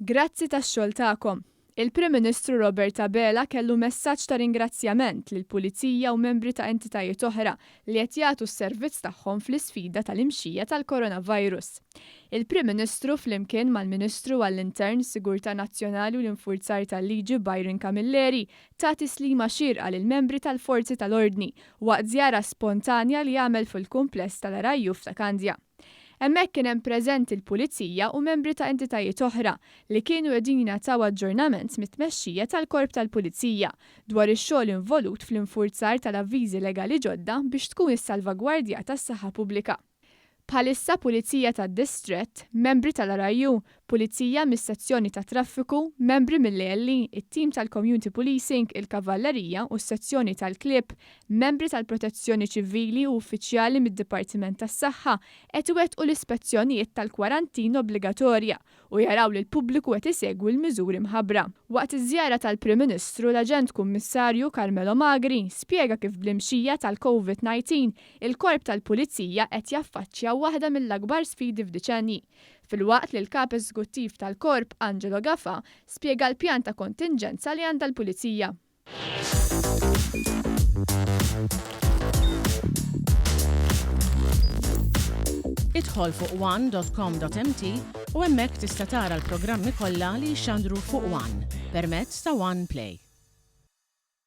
Grazzi tax-xogħol tagħkom. Il-Prim Ministru Robert Abela kellu messaġġ ta' ringrazzjament lill-Pulizija u membri ta' entitajiet oħra li qed jagħtu s-servizz tagħhom fl-isfida tal-imxija tal-coronavirus. Il-Prim Ministru flimkien mal-Ministru għall-Intern, Sigurtà Nazzjonali u l-Infurzar tal-Liġi Byron Camilleri ta tislima xierqa lill-membri tal-forzi tal-ordni waqt żjara spontanja li għamel fil-kumpless tal-RIU f'Ta' Kandja. Hemmhekk kien hemm preżenti l-Pulizija u membri ta' entitajiet oħra li kienu qegħdin jingħataw aġġornament mit-tmexxija tal-Korp tal-Pulizija dwar ix-xogħol involut fl-infurzar tal-avviżi legali ġodda biex tkun issalvagwardjata s-saħħa pubblika. Bħalissa Pulizija tad-Distrett, membri tal-RIU, Pulizija mis-Sezzjoni tat-Traffiku, membri mill-ALE, it-tim tal-Community Policing, il-Kavallerija u s-Sezzjoni tal-Klieb, membri tal-Protezzjoni Ċivili u uffiċjali mid-Dipartiment tas-Saħħa qed iwettqu l-ispezzjonijiet tal-kwarantina obbligatorja u jaraw li l-pubbliku qed isegwi l-miżuri mħabbra. Waqt iż-żjara tal-Prim Ministru, l-Aġent Kummissarju Carmelo Magri spjega kif bl-imxija tal-Covid 19, il-Korp tal-Pulizija qed jaffaċċja waħda mill-akbar sfidi f'diċenji. Filwaqt li l-Kap Eżekuttiv tal-Korp, Angelo Gafà, spjega l-pjan ta' kontinġenza li għandha l-Pulizija. Idħol fuq one dot com dot mt u hemmhekk tista' tara l-programmi kollha li jixxandru fuq one permezz ta' One Play.